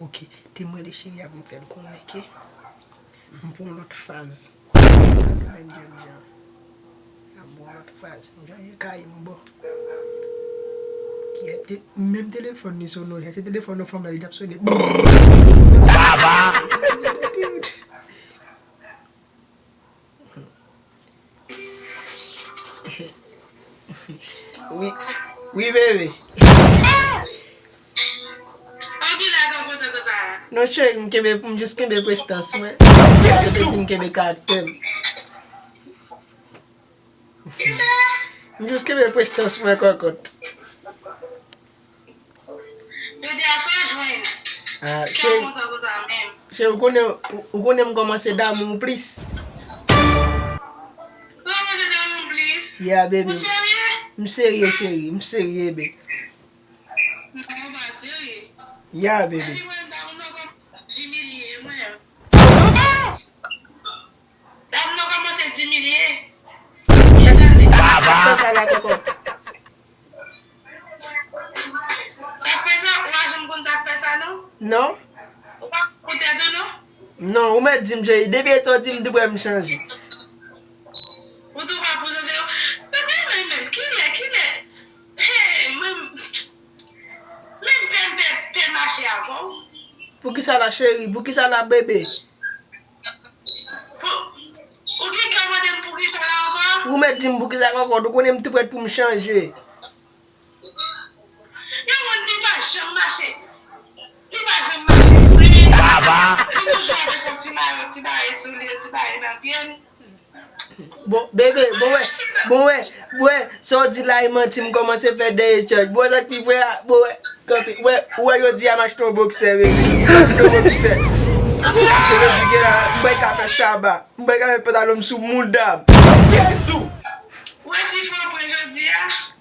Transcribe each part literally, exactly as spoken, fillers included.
Ok, te m rele cheri a pou m fè l konnen ke m pran yon lòt faz nan domèn jènjan. M pran yon lòt faz. M chanje kay m bò. Kiyès te, menm telefòn li sonnen, se telefòn yon fanm la, li t ap sonnen. Baba! Wi, wi, bebe. Non, cheri, m kenbe, m jis kenbe prestans mwen. Yo te di m kenbe karaktè m. M jis kenbe prestans mwen, kòkòt. Jodi a sa w jwenn. Ah, cheri, cheri, ou konnen, ou, ou konnen m kòmanse damou w plis. Kòmanse damou w plis? Yeah, baby. Ou serye? M serye, cheri, m serye, baby. Non, ou pa serye. Yeah, baby. Epi mwen, m damou nan kòm di milye, mwen. Damou nan kòmanse di milye. Byen tande. Sa la, kòkòt. Sa k fè sa? Ou pa janm konn sa k fè sa, non? Non. Ou pa koute tou, non? Non, ou mèt di m, cheri. Depi etan w di m, depi m chanje. Ou tou pa pou chanje. Tankou mwen menm, kilè, kilè? Hey, mwen, menm pè, m pè, pè mache avè w. Poukisa la, cheri? Poukisa la, bebe? Pou, ou gen kè mande m poukisa la ankò? Ou mèt di m poukisa la ankò, ou konnen m tou prèt pou m chanje. Yon moun li pa janm mache, li pa janm mache vre. Baba! Li toujou avèk yon ti mayo, ti bagay sou li, yon ti bagay nan pye l. Bon, bebe, bon, wè, bon, wè, bon, wè, sa w di la, e manti, m kòmanse fè dèyè chèch. Bon, sa k pi vre a, bon, wè, kanpe, wè, ou wè, jodi a, m achte yon boksè, bebe. M achte yon boksè. Yo di ke la, m bay ka fè chaba. M bay ka met pantalon m sou mouda m. Jezi! Ou wè si fò pran jodi a?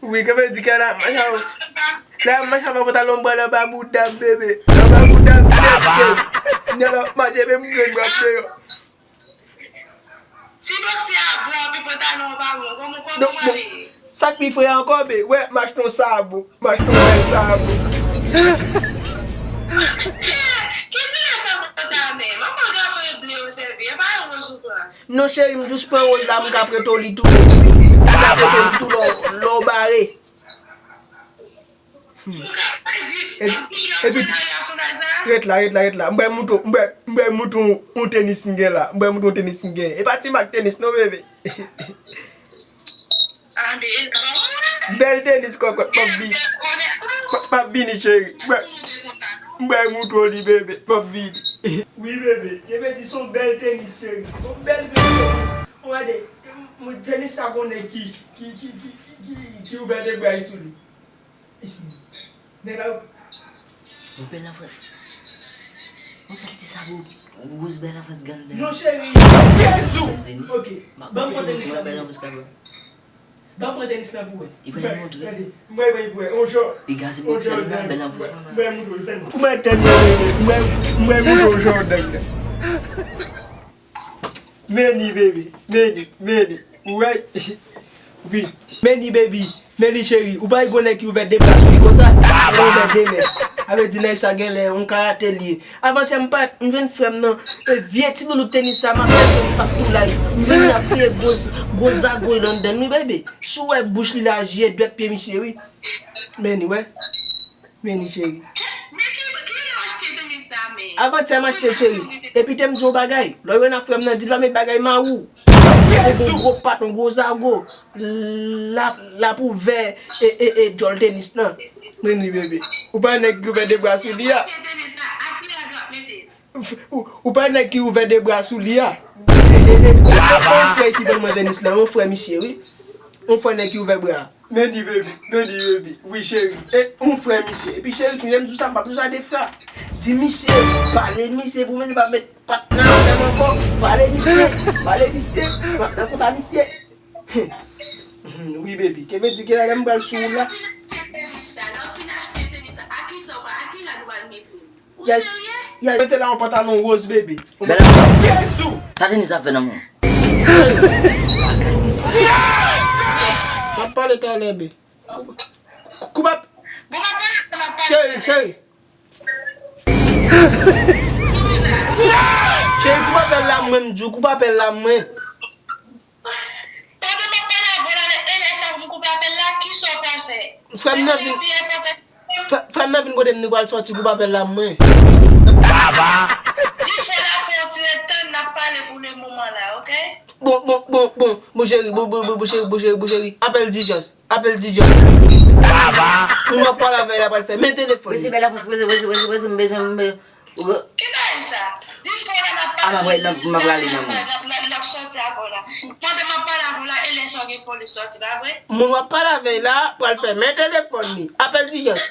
Wi, kanpe di ke la, m achte yon boksè. La, m achte yon pantalon m pran anba mouda m, bebe. Anba mouda m, bebe. Nèg la, m achte menm grenn m ap deyò. Si boksè a bon, epi pantalon an pa bon, kòman, kòman w ale? Sa k pi fre ankò, be, wè, m achte yon sabo, m achte yon bèl sabo. Ki koulè sabo sa menm? Anpil gason e ble yo sèvi, e pa woz ou pran. Non, cheri, m jis pran woz la, m ka prete w li tou. M ka prete w li tou lè w, lè w bare. Hmm. Epi, epi, ret la, ret la, ret la. M pral moutre w, m pral, m pral moutre w yon tenis m gen la. M pral moutre w yon tenis m gen. E pa ti mak tenis non, bebe. Bèl tenis, kòkòt, m ap vini. M ap, m ap vini, cheri. M pral, m pral moutre w li, bebe. M ap vini. Wi, bebe. Yo vle di se yon bèl tenis, cheri. Yon bèl, bèl tenis. Ou gade, m, tenis sa gon nèg ki, ki, ki ouvè de bra l sou li. Nèg la. Yon bèl anfans. Yon sèl ti sabo woz bèl anfans grann. Non, cheri. Jezi! Ok. Ban m pran tenis la pou ou. Ban m pran tenis la pou wè. Li pral montre. Gade, m pral pran pou wè. On jò. Li gazi bòksè la, bèl anfans manman. M pral montre w, tann. M pral tann, m pral montre w jò, tann. Meni, baby. Meni, meni. Ou wè? Wi. Meni, baby. Meni, cheri. Ou pa wè gon nèg ki ouvè de bra sou li konsa? Li ouvè de men. A vle di nèg sa genlè yon karate l ye. Avantyè m pa, m jwenn frè m nan. E vye ti loulout tenis sa, m ap fè l se yon fak tou lay. M jwenn li ap feye gwo z-, gwo zagoy anndan l wi, baby. Si w wè bouch li la, je dwèt pye misye wi. Meni, wè. Meni, cheri. Men ki, ki lè w achte tenis sa, men? Avantyè m achte l, cheri. Epi te m di w yon bagay. Lè w jwenn ak frè m nan, di l pa met bagay mawou. Se gon gwo pat, yon gwo zago. L ap, l ap ouvè e, e, e, djòl tenis nan. Meni, bebe. Ou pa nèg ki ouvè de bra sou li a? Achte tenis la, a ki lè w ap mete l? Ou, ou pa nèg ki ouvè de bra sou li a? E, e, e, e, yon frè ki vann mwen tenis la, yon frè misye, wi. Yon frè nèg ki ouvè bra. Meni, baby, meni, baby. Wi, cheri. E, yon frè misye. Epi, cheri, tou lè m di w sa, m p ap di w sa de fwa. Di misye, pale misye pou misye pa met pat nan afè m ankò. Pale misye, pale misye. M ap nan konba misye. Wi, baby. Kenbe di ke lè m pral sou ou la. Lè w fin achte tenis la, a ki sa w pa, a ki rad w al mete l? Ou serye? Yes. Mete la yon pantalon woz, bebe. Bèl anfans. Sa tenis ap fè nan men w? M ap pale talè, be. Kou-, kou-, kou-, m ap... Bon, m ap pale, m ap pale. Cheri, cheri. Cheri, koup apèl la mwen, m di w, koup apèl la mwen. Pandan m ap pale avè w la, e lè sa pou m koupe apèl la, kisa w pral fè? Frè m nan vin, frè, frè m nan vin kote m, nou pral sòti, koup apèl la mwen. Di frè la fè yon ti ret tann, n ap pale pou le moman la, oke? Bon, bon, bon, bon, bon cheri, bon, bon, bon, bon cheri, bon cheri, bon cheri. Apèl dijans, apèl dijans. Moun w ap pale avè la pral fè. Men telefòn. Prese bèl afans, prese, prese, prese, prese, m bezwen, m bezwen. Ki bagay sa? Di frè la n ap pale. A, m ap, m ap, m ap rale nan moun. N ap, n ap, n ap sòti avè w la. Pandan m ap pale avè w la, e lè sa w gen fòl li sòti, pa vre? Moun w ap pale avè la pral fè. Men telefòn li. Apèl dijans.